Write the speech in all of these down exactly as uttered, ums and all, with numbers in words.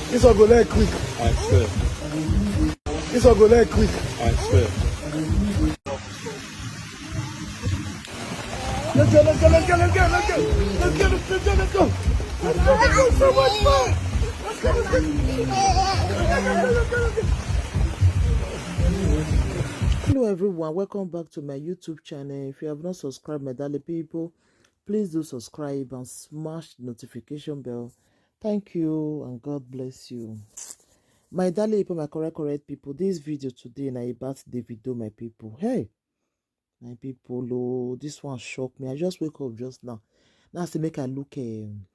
This one go like quick. I swear. This one go like quick. I swear. Let's go, let's go, let's go, let's go, let's go. Let's go, let's go, let's go, let's go. Let's go, let's go so much fun. Let's go, let's go. Hello everyone, welcome back to my YouTube channel. If you have not subscribed, my darling people, please do subscribe and smash the notification bell. Thank you and God bless you. My darling people, my correct, correct people, this video today na about Davido, my people. Hey, my people, oh, this one shocked me. I just wake up just now. Now I say make I look um,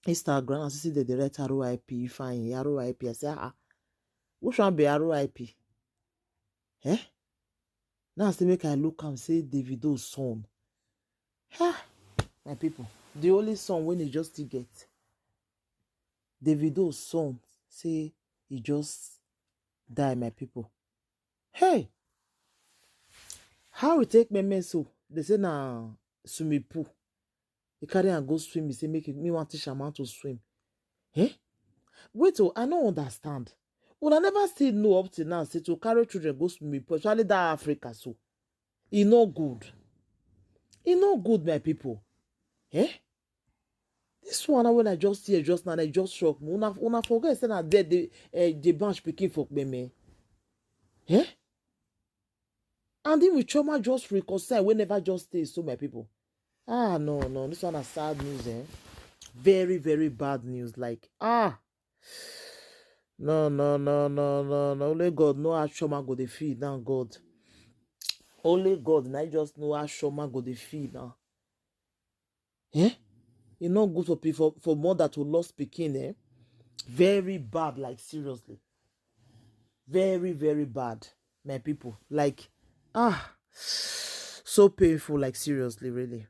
Instagram and see that they write R I P, fine, R I P. I say, ah, which one be R I P? Eh? Now I say make I look and say Davido's son. Ha! My people, the only son when he just still get. Davido's son say he just die, my people. Hey! How we take meme so? They say na swimming pool. He carry and go swim. He say make me want teach am how to swim. Eh? Wait, oh, I no understand. Una never still know up till now say to carry children go swimming pool, especially that Africa so. E no good. E no good, my people. Eh? This one when I just hear just now, I just shock me. Una, una forget say na there the uh, the bunch picking for me. Eh? And then with trauma just reconcile, we never just stay so, my people. Ah, no, no, this one is sad news, eh? Very, very bad news. Like, ah, no, no, no, no, no, no. Only God know how trauma go dey feel now, God. Only God, and I just know how trauma go dey feel now. Eh? E no good for people for mother to lost pikin, eh? Very bad, like seriously. Very, very bad, my people. Like, ah, so painful, like seriously, really.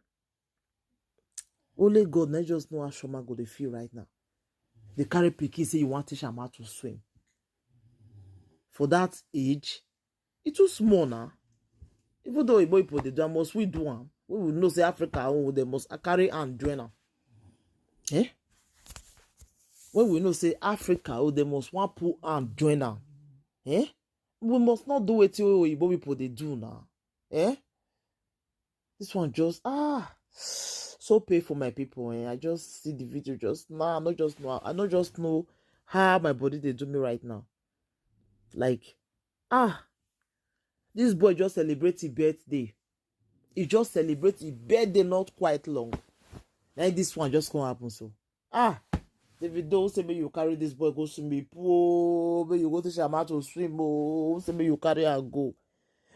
Only God na just know how Shoma go dey feel right now. They carry pikin say you want teach am how to swim. For that age, e too small now. Even though Igbo people dey do am, must we do am? We will know say Africa own, they must carry and join am. Eh? When we know say Africa own, they must one pull and join am. Eh? We must not do wetin Igbo people dey do now. Eh? This one just ah so painful, my people. Eh? I just see the video just now. I no just know. I no just know how my body dey do me right now. Like ah, this boy just celebrate his birthday. He just celebrate his birthday not quite long. Like this one just come happen so. Ah, Davido, who say make you carry this boy go swimming pool? Make you go teach am how to swim? Oh, who say make you carry and go?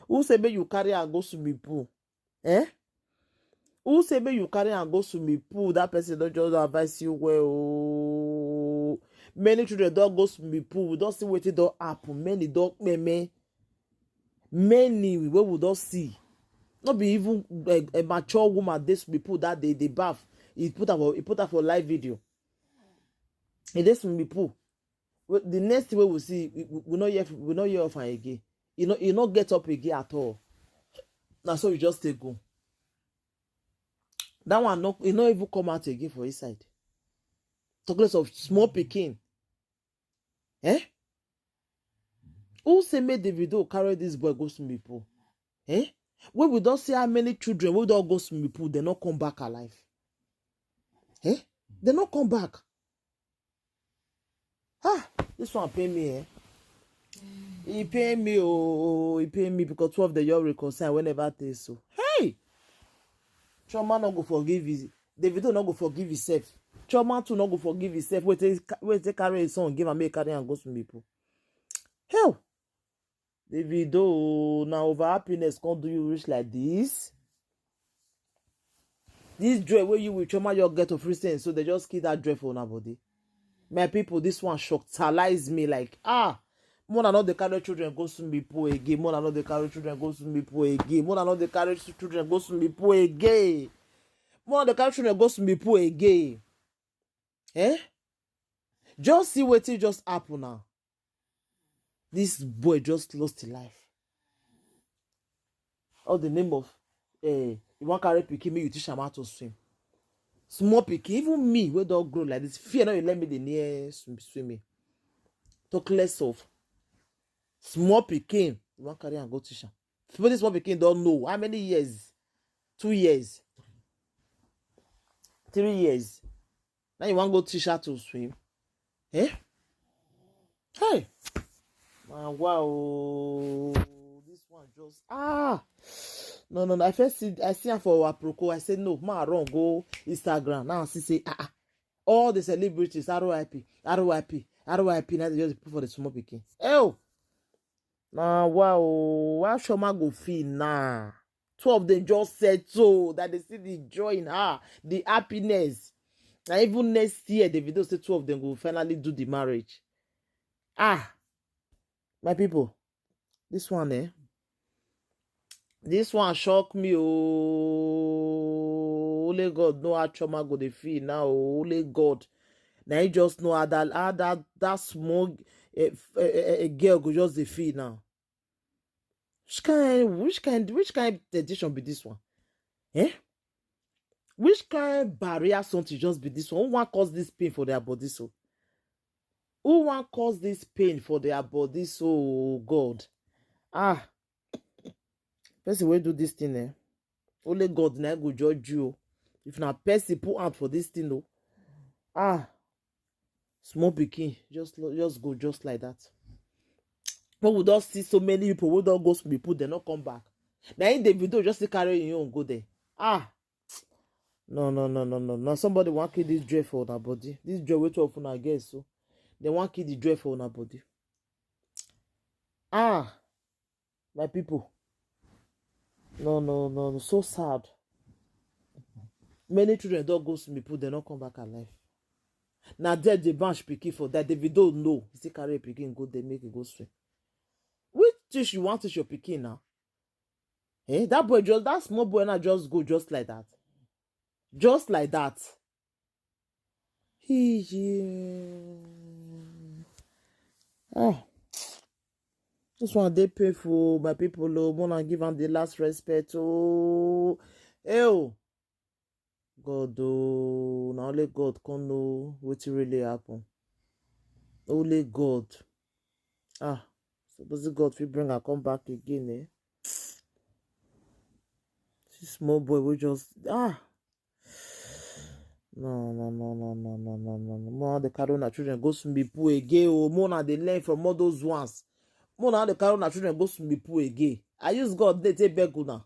Who say make you carry and go swimming pool? Eh? Who say make you carry and go swimming pool? That person don't just advise you well. Oh. Many children don't go swimming pool. We don't see wetin don happen. Many don't meme. Many wey we don see. No be even a, a mature woman dey swimming pool that day dey baff. He put am for he put am for live video. He dey swimming pool. The next thing wey we see, we, we no hear we no hear of am again. He no he no get up again at all. Na so we just take go. That one no he no even come out again for inside. Talk less of small pikin. Eh? Who say make Davido carry this boy go swimming pool? Eh? When we don't see how many children we don't go swimming pool, they not come back alive. Eh? They not come back. Ah, this one pay me, eh? He pay me, oh, he pay me because two of the young reconcile whenever they so. Hey! Trauma no go forgive his Davido no go forgive himself. Trauma too no go forgive himself. Wait till wait till carry his son, give am make carry and go swimming pool. Hell! Davido, now over happiness can't do you rich like this. This joy where you will trauma your get of recent, so they just kill that joy for una body. My people, this one shockalize me like ah. Mona not the carry children go soon be poor again. Mona not the carry children go soon be poor again. Mona not the carry children go soon be poor again. Mona the carry children go soon be poor again. Eh? Just see what it just happened now. This boy just lost his life. All the name of eh, you want carry pikin, me you teach am how to swim. Small pikin, even me wey don grow like this, fear no dey let me dey near swim swimming. Talk less of small pikin. You wan carry am go teach am. People, this small pikin don know how many years? Two years. Three years. Now you wan go teach her to swim? Eh? Hey! Wow, wow. This one just, ah. No, no, no. I first see, I see am for our Proko. I say no, ma run go Instagram. Now I see say, ah, ah. All the celebrities, R I P, R I P, R I P. Now they just put for the small pikin. Oh! Now, wow. How Chioma go feel now? Two of them just settle that they see the joy in her, the happiness. And even next year, Davido say two of them go finally do the marriage. Ah, my people, this one, eh? This one shock me. Oh, only God know how Chioma go dey feel now. Oh, only God. Now he just know how that, how that, that small, eh, f- eh, eh, eh, girl go just dey feel now. Which kind, which kind, which kind temptation be this one? Eh? Which kind barrier something just be this one? Who wan cause this pain for their body so? Who wan cause this pain for their body so, oh God? Ah, person wey do this thing, eh? Only God na go judge you. If na person put hand for this thing, oh. Ah, small pikin, just lo- just go just like that. But we don see so many people wey don go school, people dem no come back. Na him Davido just still carry him own go there. Ah, no, no, no, no, no, no. Somebody wan kill this joy for una body. This joy wey two of una get so, dem wan kill the joy for una body. Ah, my people. No, no, no, no. So sad. Many children don go swimming pool, dem no come back alive. Na there the branch pikin for that. Davido know. He still carry pikin go there, make e go swim. Which teach you want teach your pikin now? Eh? That boy just, that small boy now just go just like that. Just like that. He, ah, this one dey painful, my people. Oh, wanna give am the last respect. Oh, eh, oh. God, oh, na only God can know wetin really happen. Only God. Ah, suppose God fit bring her come back again, eh? This small boy wey just, ah. No, no, no, no, no, no, no, no, no. More they carry una children go swimming pool again. Oh, more na dey learn from all those ones. More na dey carry una children go swimming pool again. I use God dey take beg una.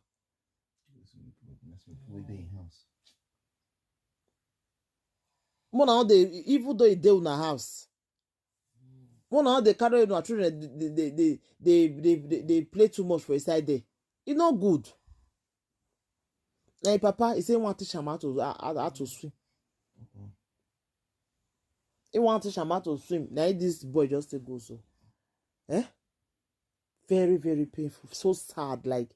More na dey, even though e dey una house, more na dey carry una children dey dey dey dey dey dey dey play too much for inside there. E no good. Na him papa, he say he wan teach am how to, how, how to swim. He wan teach am how to swim. Na him this boy just take go so. Eh? Very, very painful. So sad. Like,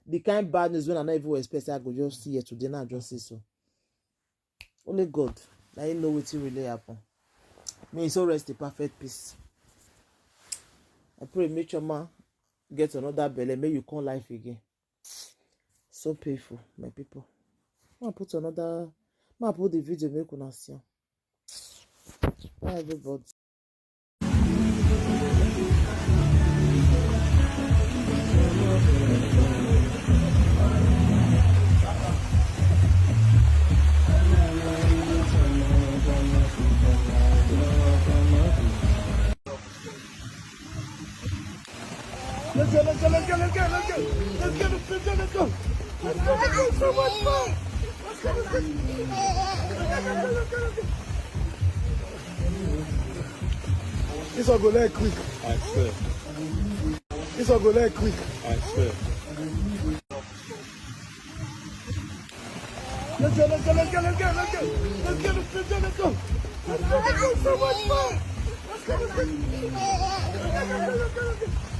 the kind bad news when I no even expect, I go just see here today. Now I just see so. Only God, na him know wetin really happen. May his soul rest in perfect peace. I pray make Chioma get another belle, make you come life again. So painful, my people. Ma put another, ma put the video, make una see am. Bye, everybody. Let's go, let's go, let's go, let's go, let's go. Let's go, let's go, let's go, let's go. Let's go, let's go, let's go. Let's go, let's go. Let's go, let's go, let's go. This one go like quick. I swear. This one go like quick. I swear. Let's go, let's go, let's go, let's go, let's go. Let's go, let's go, let's go. Let's go, let's go, so much fun. Let's go, let's go. Let's go, let's go, let's go.